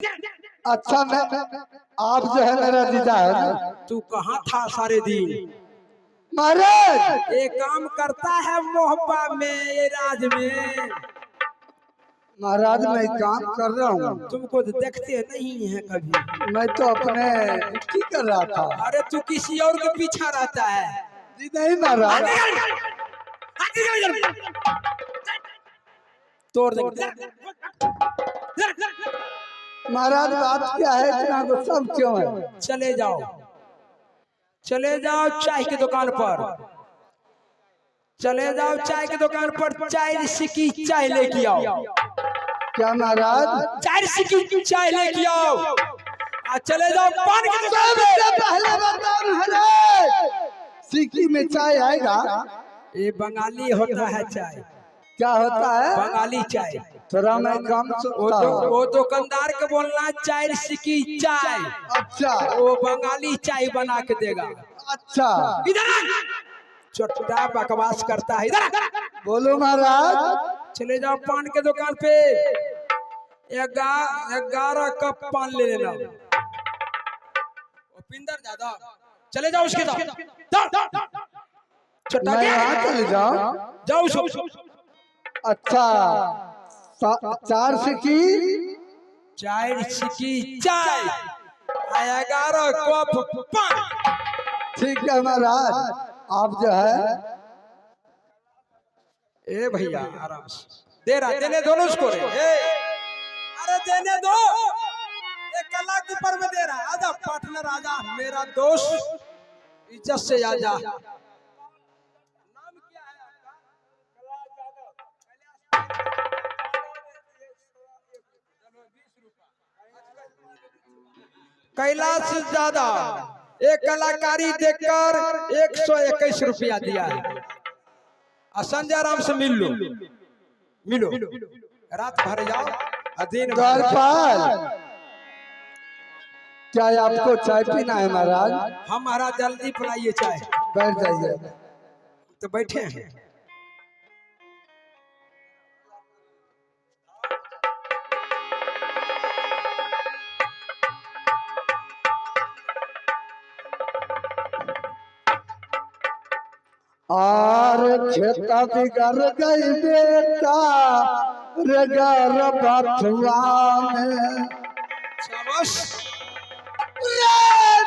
अच्छा, मैं आप जो है मेरा जीजा है ना। तू कहाँ था सारे दिन? महाराज, ये काम करता है मोहब्बा में, ये राज में। महाराज, मैं काम कर रहा हूँ। तुमको तो देखते नहीं है कभी। मैं तो अपने की कर रहा था। अरे तू किसी और के पीछा रहता है। जी नहीं महाराज। तोड़ देंगे। महाराज, बात क्या है, इतना गुस्सा क्यों है? चले जाओ, चले जाओ चाय की दुकान पर, चले जाओ चाय की दुकान पर, चाय सिक्की चाय लेके आओ। क्या महाराज? चार सिक्की चाय लेके आओ आ चले जाओ पान की दुकान पे। सबसे पहले बताओ महाराज, सिक्की में चाय आएगा? ये बंगाली होता है चाय। क्या होता है? बंगाली चाय। थोड़ा मैं कम वो सुनता तो हूँ। वो दुकानदार के बोलना चार सिक्की चाय। अच्छा। वो बंगाली चाय बना के देगा। अच्छा। इधर आ। चोटा बकवास करता है, इधर आ। बोलो महाराज। चले जाओ पान के दुकान पे, 11 कप पान ले लेना। उपिंदर दादा, चले जाओ उसके साथ। जाओ। छोटा मैं यहाँ चले जाऊँ? जाओ उसको। अच्छा, चार सिक्की चार सिक्की चाय, 11 कप पान। ठीक है महाराज, आप जो है। ए भैया, आराम से दे रहा, देने दो ना उसको रे। ए, अरे देने दो, एक कलाक ऊपर में दे रहा। आजा पार्टनर, आजा मेरा दोस्त, इज्जत से आजा। नाम क्या है आपका? कैलाश यादव, एक कलाकारी देखकर 121 रुपया दिया है। और संजय राम से मिल लो, मिलो, रात भर जाओ और दिन भर जाओ। द्वारपाल, क्या आपको चाय पीना है महाराज? हमारा जल्दी पिलाइए चाय। बैठ जाइए। तो बैठे हैं। आर खेता बिगड़ गई बेटा रे गर बथुआ में। शाबाश। रे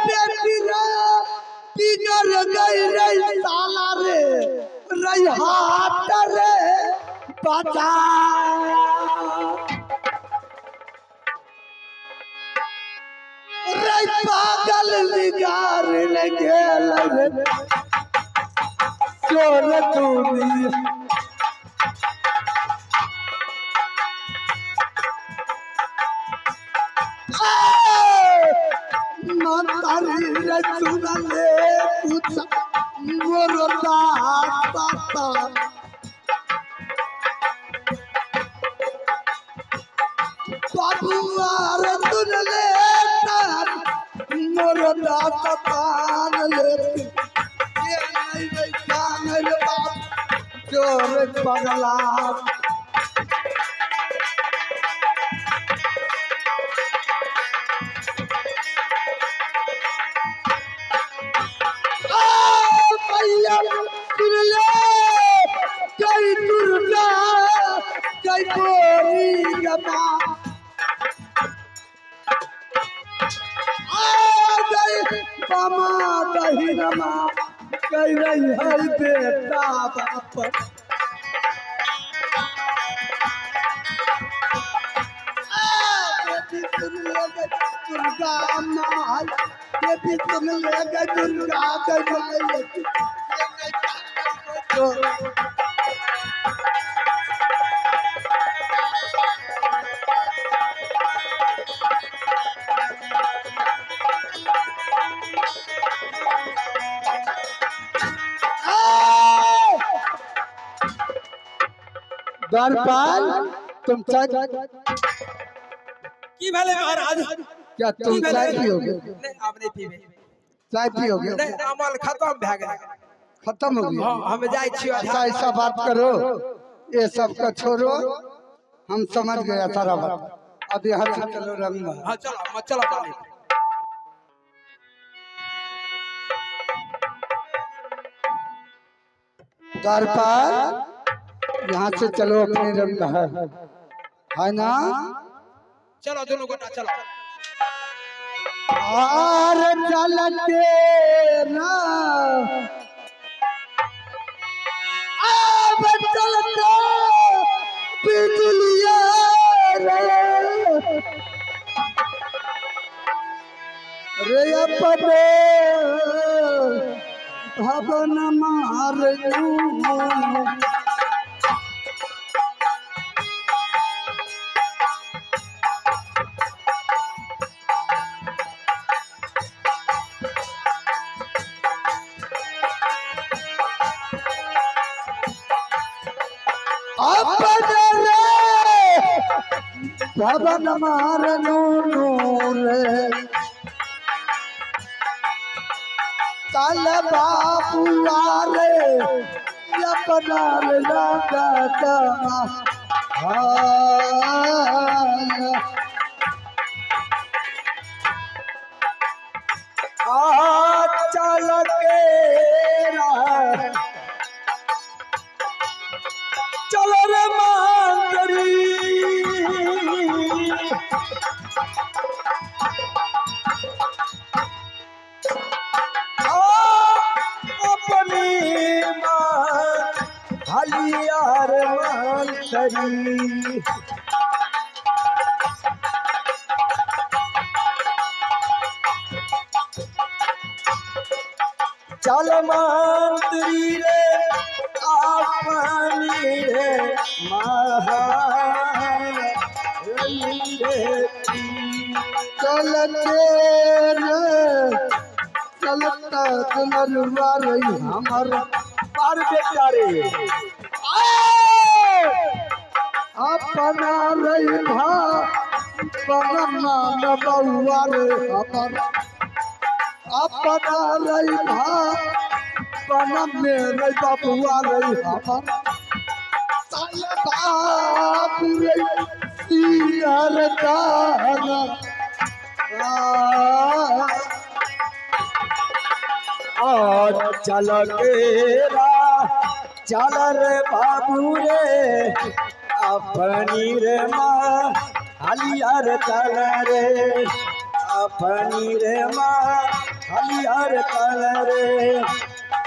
बेटी रे, बिगड़ गई रे साला रे रे हाथ रे बचा। रे पागल बिगाड़ ले गेल रे चोर दुनिया। मातारी रे सुनले कुछ मोर दाता। बाबुआ रे सुनले तार मोर दाता तान ले ये नहीं रे कान रे बाप चोर पगला। भैया सुन ले, कई दुर्गा कई गोरी गमा आ गई मामा दहिनमा कई रही है बेटा बाप। आ, बेटी सुन ले गई दुर्गा माई, बेटी सुन ले गई दुर्गा गई माई। तो द्वारपाल, तुम चाय की भेलै महाराज? क्या तुम की भेलै? चाय पियोगे? नहीं, आब नहीं पीबे। चाय पियोगे? नहीं, अमल खत्म भए गेल। खत्म हो गया? हाँ, हम जाइ छी। अच्छा, ऐसा बात करो, ये सब का छोड़ो, हम समझ गया सारा बात। अब यहाँ से चलो रंग में। हाँ चलो मत चलो मालिक। द्वारपाल यहाँ से चलो अपने रंग में, है ना? चलो दोनों गोटा चलो। और चलते ना अब चलते बिजलिया रे रे अपने भवन मार अपने रे भवन मारनू रे चल बाबुआ रे अपना रे लगतमा आ चल के चल रे मांदरी आ अपनी मां हलियार मांदरी। चल मंत्री रे अपनी रे महान रे। चलते रे चलता दुलरुआ रे हमर पार बेटा रे अपना रे भा बनना न बउआ रे हमर अपना रे भा बन मेरे बबुआ रे हमर चल बाप रे सियर दाना और चल के चल रे बाबू रे अपनी रे माँ हलियर चल रे अपनी रे माँ हलियर चल रे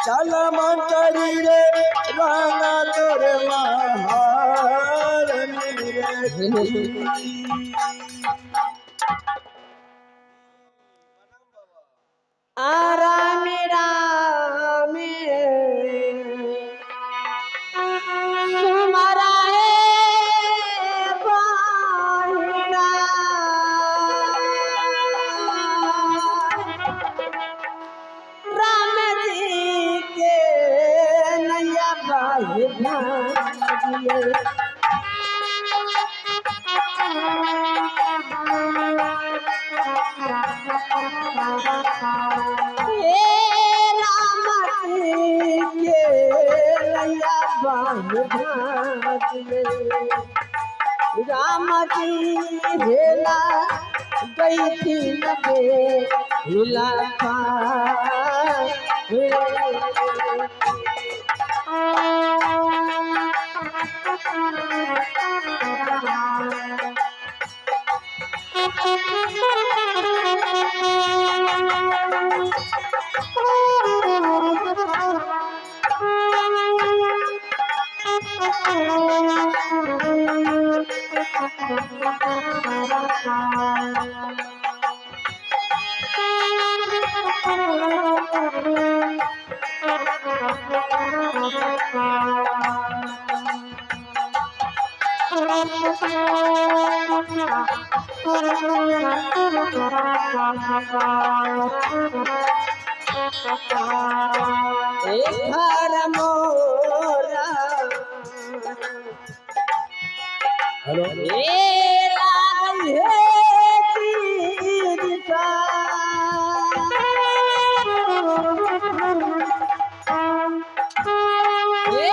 चल मंतरी रे राना तोरे महार रे। आराम राम सुमरा है बाहिरा राम जी के नैया बाहिरा दिए। हे राम जी के नैया बाहिरा दिए। राम जी हेला गई थी नबे हिला घर मोरा हेलो ए लागल हे तीरसा। ए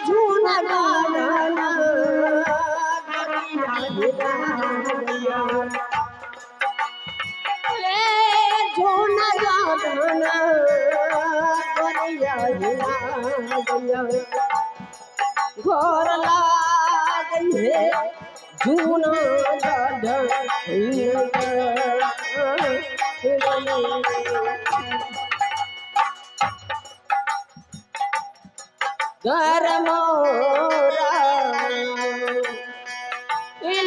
झूना गाना गड़िया गया घर लाग हे जूना घर मोरा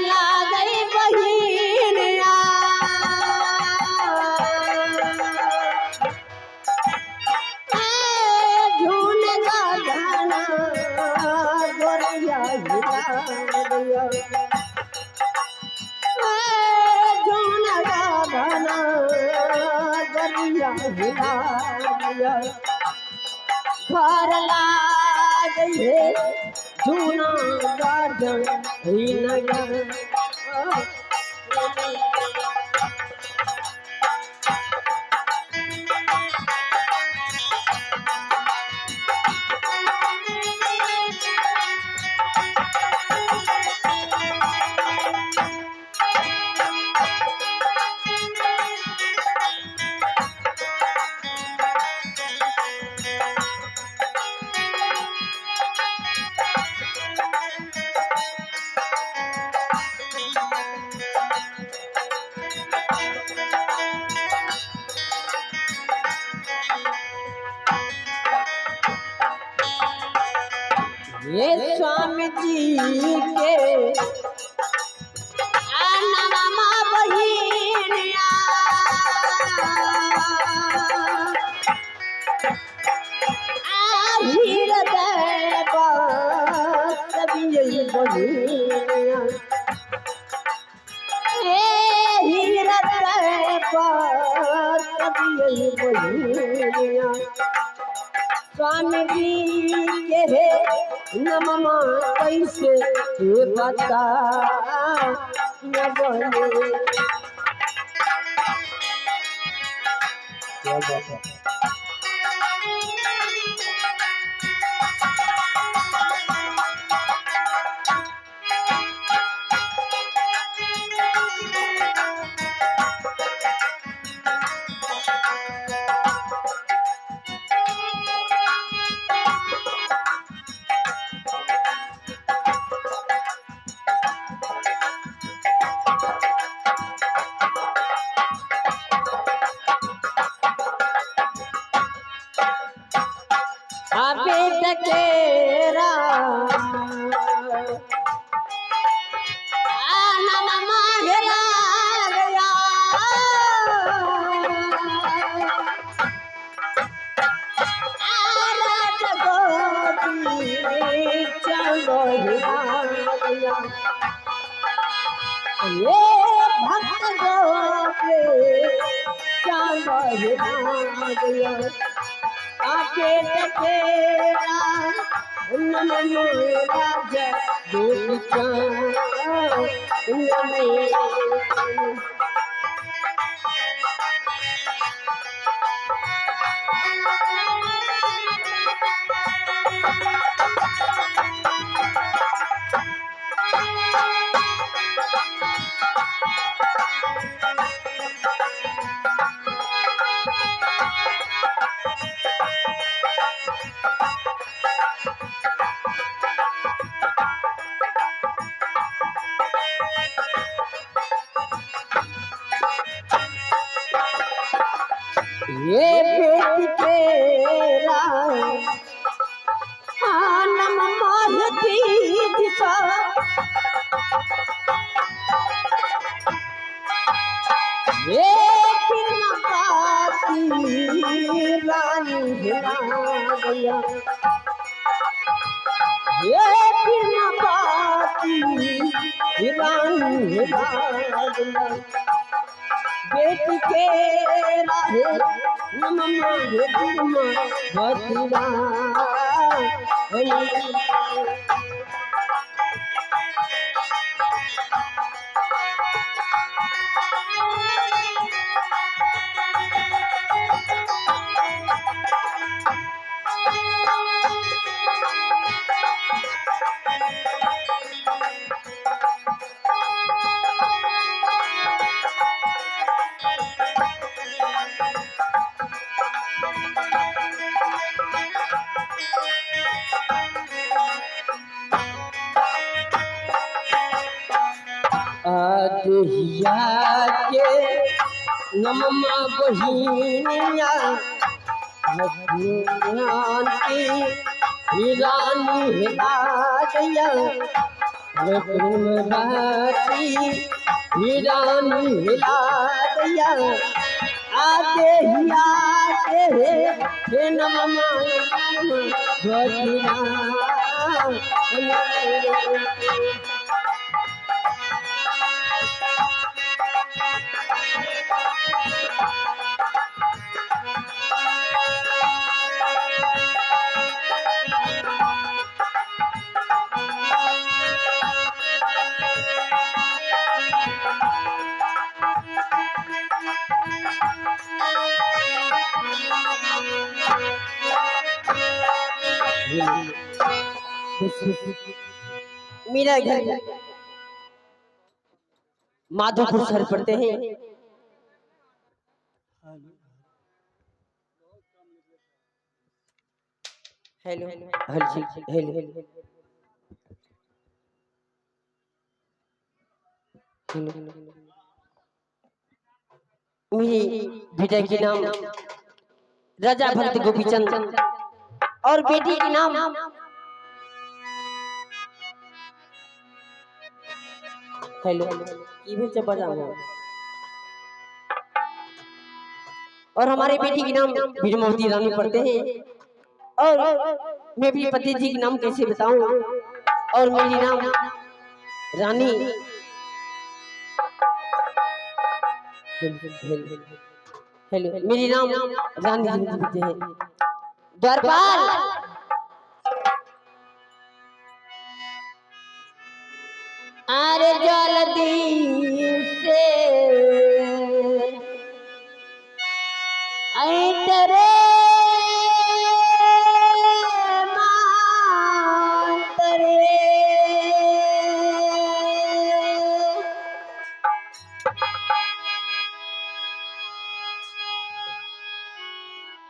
लागई बहिनिया झून गाना गोरिया हिला झून गाना गोरिया हिला घर लाग हे जूना गार्डन नगर। ये स्वामी जी के नमा बहिनिया बहिनिया बहिनिया स्वामी जी के हे नमा कैसे बता न बने। क्या बात है। बेटकेरा नमा हेला गया ये भक्त गोपे चांद गया आके टकेरा नमो राजा ये बेटी तेरा आनम मारती दिशा ये बिना पाती रानी हिला गया ये बिना पाती रानी हिला गया बेटी के राहे नमः भतिरा। के नमा बहिनिया की रानी हिला गया की रानी हिला गया आते ही आते हे नमा मेरा घर माधोपुर शहर पढ़ते हैं। Hello hello hello. मेरी बेटा के नाम राजा भक्त गोपीचंद और बेटी के नाम हेलो और हमारे बेटी के नाम वीरमती रानी पढ़ते हैं। और मैं भी पति जी के नाम कैसे बताऊं, और मेरी नाम रानी। हेलो, मेरी नाम रानी जिंदगी है। द्वारपाल अरे जल्दी से ऐतरे मातरे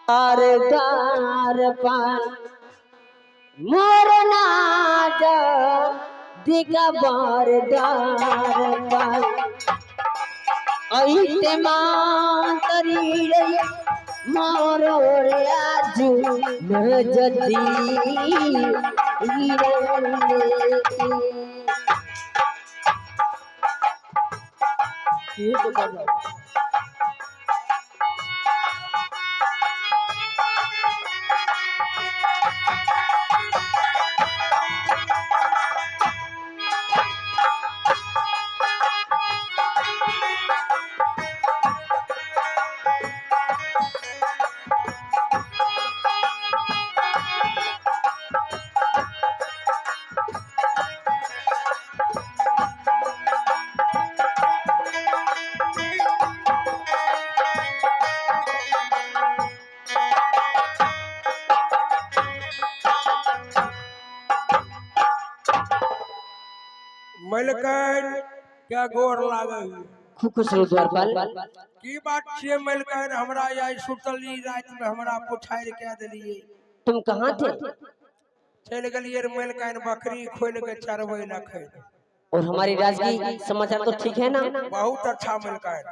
अरे द्वारपाल मोर नाजा दिगा बार द्वारपाल ऐते मातरी रे मोरो रे आजू न जदी मलकाइन क्या गोर लागल। खूब खुश रहो द्वारपाल। की बात छियै मलकाइन, हमरा आइ सुतली राति में हमरा पुछारि कए देलियै। तुम कहाँ थे? चलि गेलियै मलकाइन बकरी खोलि के चरबै लखै। और हमारी राज की समाचार तो ठीक है ना? बहुत अच्छा मलकाइन।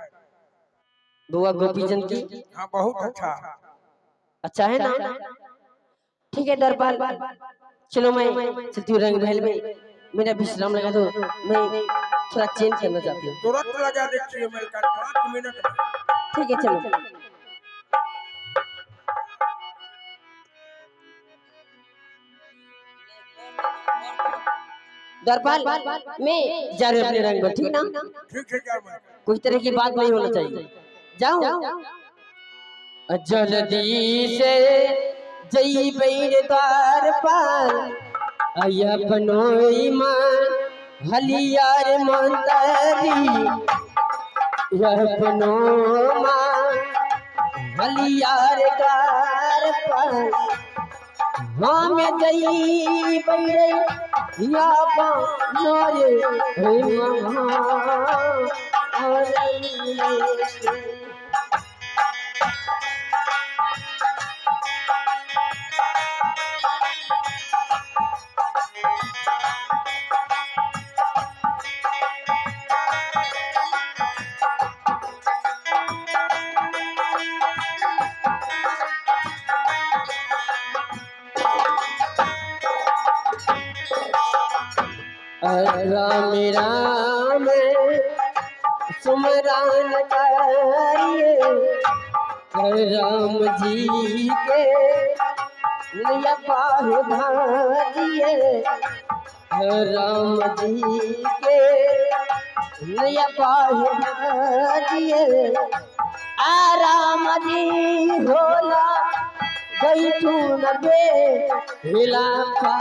बुआ गोपीचंद की? हाँ बहुत अच्छा। अच्छा है ना? ठीक है द्वारपाल, चलो मैं चलती हूँ रंग महल में, मेरा विश्राम लगा दो, मैं थोड़ा चेंज करना चाहती हूँ। तुरंत लगा दै छियै मलकाइन, 5 मिनट में। ठीक है चलो। द्वारपाल मैं जा रही हूँ अपने रंग पर, ठीक ना? ठीक है जाओ मलकाइन। कोई तरह की बात नहीं होना चाहिए। जाओ जल्दी से जई बैर द्वारपाल अयपनो ईमान हलियार मंतरी अपनो मान हलियार द्वारपाल हम जई बैर या बानरे हे महा। राम राम सुमरान करिए, राम जी के नैया पार भाजिए, राम जी के नैया पार भाजिए। आ राम जी होला गई तू नबे हिला पा।